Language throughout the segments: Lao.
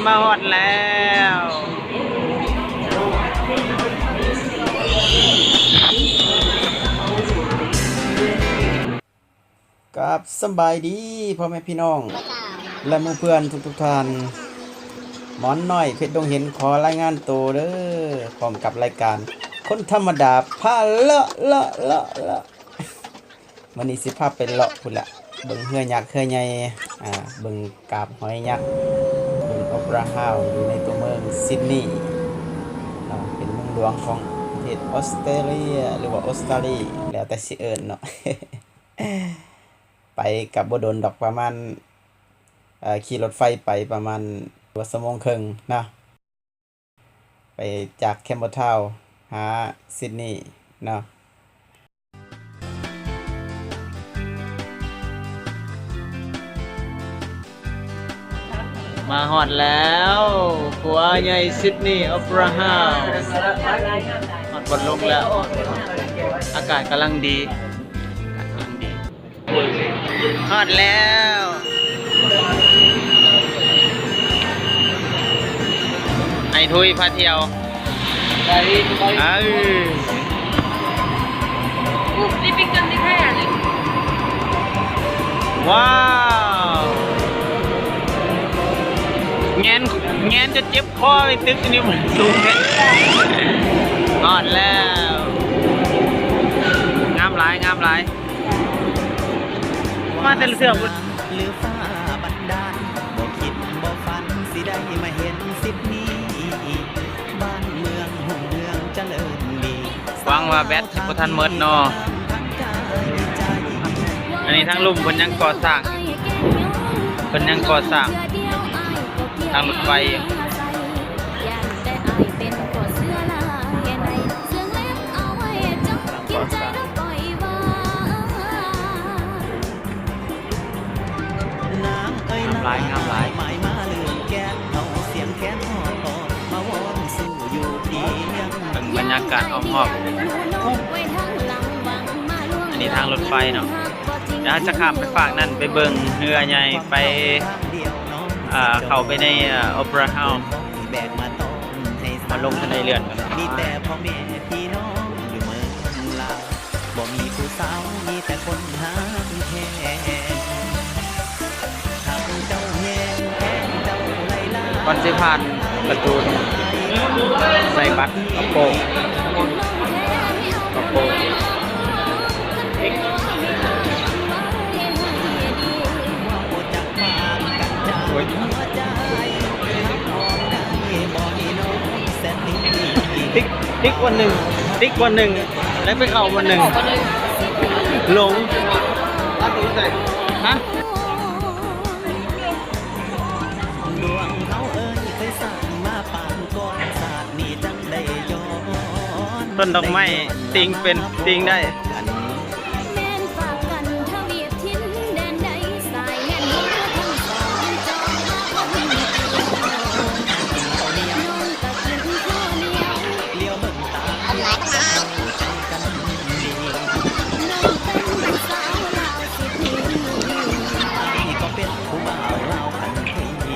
ມາຮອດແລ້ວ. ກາບສະບາຍດີພໍ່ແມ່ພີ່ນ້ອງ ແລະ ໝູ່ເພື່ອນທຸກໆທ່ານ. ໝອນນ້ອຍເພັດດົງເຫັນຂໍລາຍງານໂຕເດີ້ ພ້ອມກັບລາຍການຄົນທຳມະດາພາເລາະ ເລາະ ເລາະ ເລາະ. ມື້ນີ້ຊິພາໄປເລາະພຸ້ນລະ ເບິ່ງເຮືອຍັກເຮືອໃຫຍ່ ອ່າ ເບິ່ງກາບຫອຍຍັກ ເບິ່ງໂອເປຣາເຮົາສ໌ ຢູ່ໃນຕົວເມືອງຊິດນີ ເນາະ ເປັນເມືອງຫຼວງຂອງປະເທດອອສເຕຣເລຍ ຫຼືວ່າອົດສະຕາລີ ແລ້ວແຕ່ຊິເອີ້ນເນາະ. ໄປກໍບໍ່ດົນດອກ ປະມານ ເອີ ຂີ່ລົດໄຟໄປປະມານ ວ່າ ຊົ່ວໂມງເຄິ່ງເນາະ. ໄປຈາກແຄມເບີທາວ ຫາຊິດນີເນາະ. ມາຮອດແລ້ວ ຂົວໃຫຍ່ຊິດນີໂອເປຣາເຮົາສ໌ ຮອດບ່ອນລົງແລ້ວ. ອາກາດກຳລັງດີ ອາກາດກຳລັງດີ. ຮອດແລ້ວ ໄອ້ທຸຍພາທ່ຽວ. ເອີ ວ້າວ ແງນ ແງນຈົນເຈັບຄໍ ໄອ້ຕຶກນີ້ມັນສູງແທ້. ຮອດແລ້ວ ງາມຫຼາຍ ງາມຫຼາຍ. ມາແຕ່ລະເທື່ອພຸ້ນ ຫຼືຟ້າບັນດານ ບໍ່ຄິດບໍ່ຝັນຊິໄດ້ມາເຫັນຊິດນີ ບ້ານເມືອງຮຸ່ງເຮືອງຈະເລີນດີ. ຫວັງວ່າແບັດຊິບໍ່ທັນໝົດເນາະ. ອັນນີ້ທາງລຸ່ມເພິ່ນຍັງກໍ່ສ້າງ ເພິ່ນຍັງກໍ່ສ້າງທາງລົດໄຟຢູ່. ງາມຫຼາຍ ງາມຫຼາຍ. ເບິ່ງບັນຍາກາດອ້ອມຮອບ ອັນນີ້ທາງລົດໄຟເນາະ. ດຽວເຮົາຈະຂ້າມໄປຟາກນັ້ນ ໄປເບິ່ງເຮືອໃຫຍ່ ໄປ ເອີ ເຂົ້າໄປໃນ ເອີ ໂອເປຣາເຮົາສ໌ ມາລົງທະເລເລື່ອນກັນ. ມີແຕ່ພໍ່ແມ່ ພີ່ນ້ອງຢູ່ເມືອງລາວ ບໍ່ມີຜູ້ສາວ ມີແຕ່ຄົນຮັກແພງ ຮັກເຈົ້າແຮງ ແພງເຈົ້າຫຼາຍໆ. ກ່ອນຊິຜ່ານປະຕູ ໃສ່ບັດ ປະໂປງ ປະໂປງ. ໂອ້ຍ ຕິກ ຕິກບ່ອນໜຶ່ງ ຕິກບ່ອນໜຶ່ງ ແລ້ວໄປເຂົ້າບ່ອນໜຶ່ງ ຫຼົງ ຮະ? ຕົ້ນດອກໄມ້ ຕີງເປັນ ຕີງໄດ້.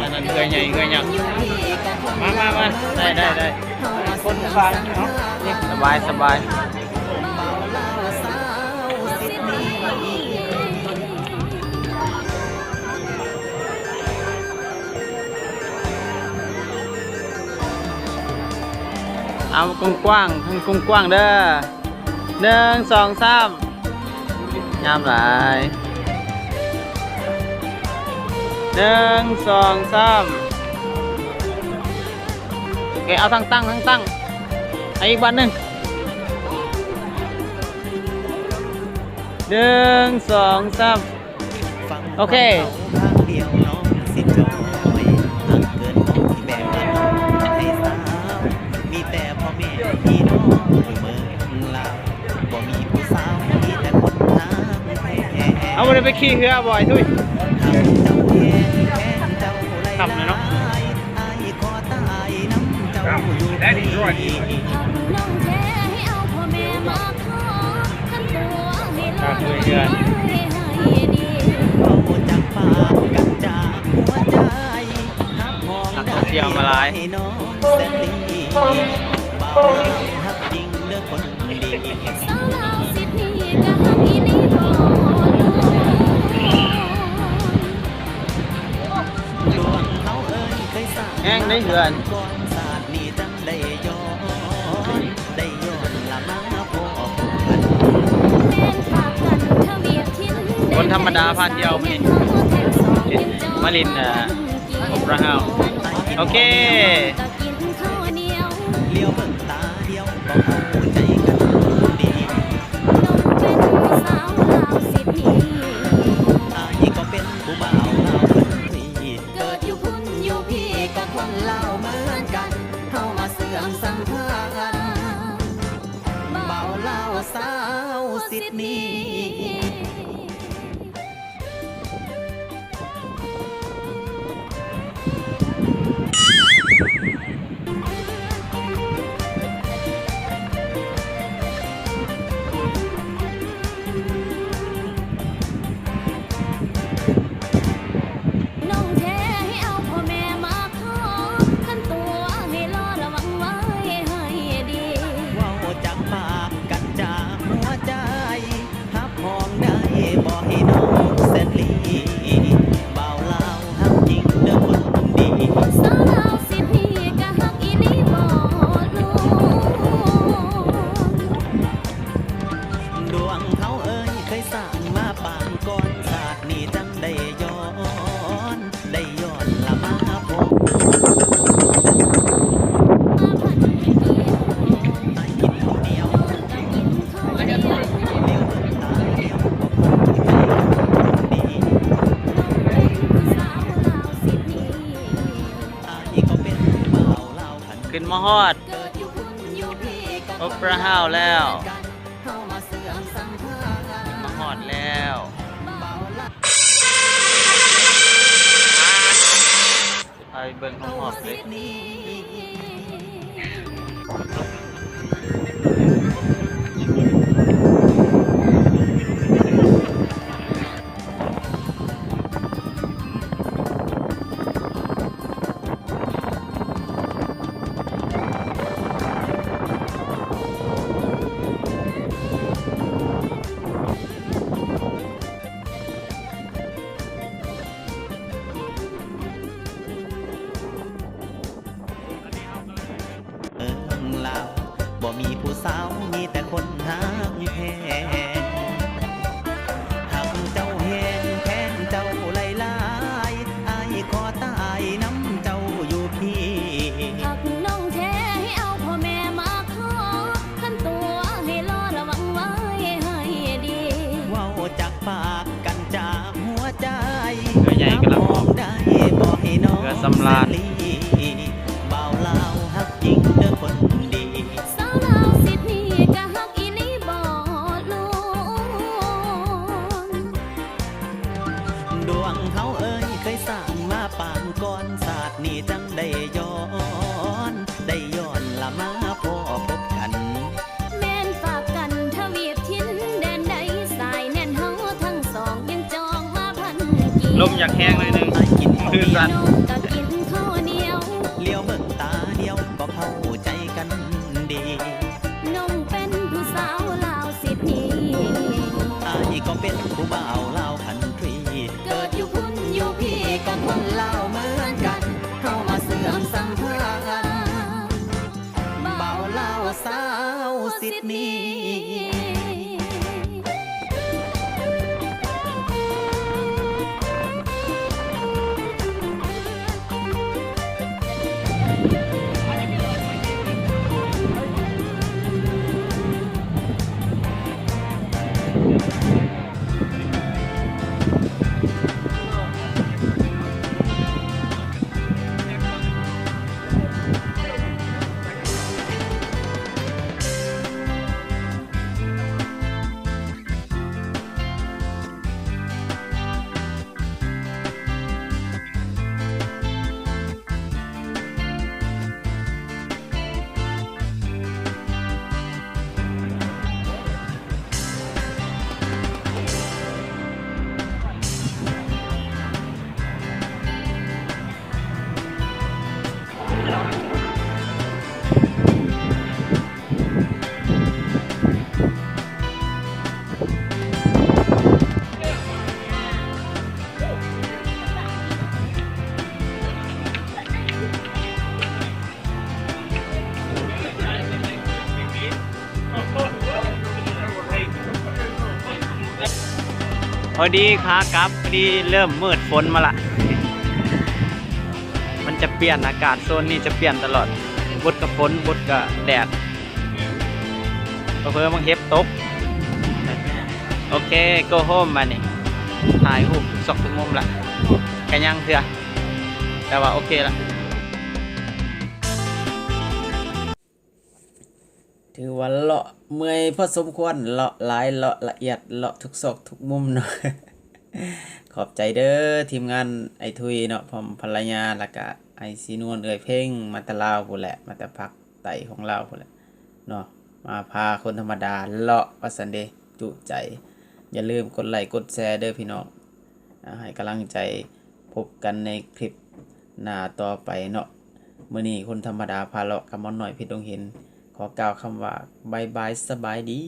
ອັນນັ້ນເຮືອໃຫຍ່ເຮືອຍັກ. ມາ ມາ ມາ ໄດ້ ໄດ້ ໄດ້. ຄົນຟັງເນາະ ສະບາຍ ສະບາຍ. ເອົາກວ້າງໆ ໃຫ້ກວ້າງໆເດີ້. ໜຶ່ງ ສອງ ສາມ. ງາມຫຼາຍ. ໜຶ່ງ ສອງ ສາມ. ໂອເຄ ເອົາທັງຕັ້ງ ທັງຕັ້ງ. ເອົາອີກບາດໜຶ່ງ. ໜຶ່ງ ສອງ ສາມ. ໂອເຄ. ເຮົາບໍ່ໄດ້ໄປຂີ່ເຮືອບໍ່ ອ້າຍທຸຍ? ຄ່ຳແລ້ວເນາະ. ເຮືອ ເຮືອ ເຮືອ. ເຮົາ ທ່ອງທ່ຽວມາຫຼາຍ. ແຮງໃນເຮືອນ. ຄົນທຳມະດາພາທ່ຽວມາຫຼິ້ນ ມາຫຼິ້ນ ເອີ ໂອເປຣາເຮົາ. ໂອເຄ. ຂຶ້ນມາຮອດໂອເປຣາເຮົາແລ້ວ. ມາຮອດແລ້ວ. ພາໄປເບິ່ງຮອບໆເລີຍ. ເມືອງລາວ ບໍ່ມີຜູ້ສາວ ມີແຕ່ຄົນຮັກແພງ. ຮັກເຈົ້າແຮງ ແພງເຈົ້າຫຼາຍໆ ອ້າຍຂໍຕາຍນຳເຈົ້າຢູ່ພີ້. ຮັກນ້ອງແທ້ ໃຫ້ເອົາພໍ່ແມ່ມາຂໍ ຄັນຕົວໃຫ້ລໍ ລະວັງໄວ້ໃຫ້ດີ. ເວົ້າຈາກປາກກັນຈາກຫົວໃຈ ເຮືອໃຫຍ່ກຳລັງອອກ ໄດ້ບໍ່ໃຫ້ນ້ອງ ເຮືອສຳລານ ແສນລີ ບ່າວລາວຮັກຈິງເດີຄົນດີ. ສາວລາວສິດນີ້ກະຮັກອີ່ຫຼີບໍ່ລວງ. ດວງເຮົາເອີຍ ເຄີຍສ້າງມາປາງກ່ອນ ຊາດນີ້ຈັ່ງໄດ້ຍ້ອນ ໄດ້ຍ້ອນລະມາພໍ້ພົບກັນ. ແມ່ນຝາກກັນທະວີບຖິ່ນແດນໃດ ສາຍແໜ້ນເຮົາທັງສອງ ຍັງຈອງມາພັນກີບ. ລົມຢາກແຮງໜ້ອຍໜຶ່ງ ຄືສັ່ນ. ນ້ອງກະກິນເຂົ້າໜຽວ ຫຼຽວເບິ່ງຕາດຽວ ກໍເຂົ້າໃຈກັນດີ. ນ້ອງເປັນຜູ້ສາວລາວຊິດນີ ອ້າຍກໍເປັນຜູ້ບ່າວລາວຄັນທຣີ. ເກີດຢູ່ພຸ້ນຢູ່ພີ້ ກໍຄົນລາວເໝືອນກັນ ເຮົາມາເຊື່ອມສຳພັນ ບ່າວລາວສາວຊິດນີ. พอดีขากลับ พอดีเริ่มมืดฝนมาละ มันจะเปลี่ยนอากาศ โซนนี้จะเปลี่ยนตลอด บุดกะฝน บุดกะแดด เผลอๆ บางเห็บตก โอเค go home มานี่ ถ่ายรูปซอกทุกมุมละ กะยังเทื่อ แต่ว่าโอเคละ ถือว่าเลาะเมื่อยพอสมควร เลาะหลาย เลาะละเอียด เลาะทุกซอกทุกมุมเนาะ ขอบใจเด้อทีมงานอ้ายทุยเนาะ พร้อมภรรยา แล้วกะอ้ายศรีนวล เอื้อยเพ็ง มาแต่ลาวพู้นแหละ มาแต่ภาคใต้ของลาวพู้นแหละเนาะ มาพาคนธรรมดาเลาะว่าซั่นเด้ จุใจ อย่าลืมกดไลก์กดแชร์เด้อพี่น้อง อ่า ให้กำลังใจ พบกันในคลิปหน้าต่อไปเนาะ มื้อนี้คนธรรมดาพาเลาะกับหมอน้อยเพชรดงเห็น ขอกล่าวคำว่า บ๊ายบาย สบายดี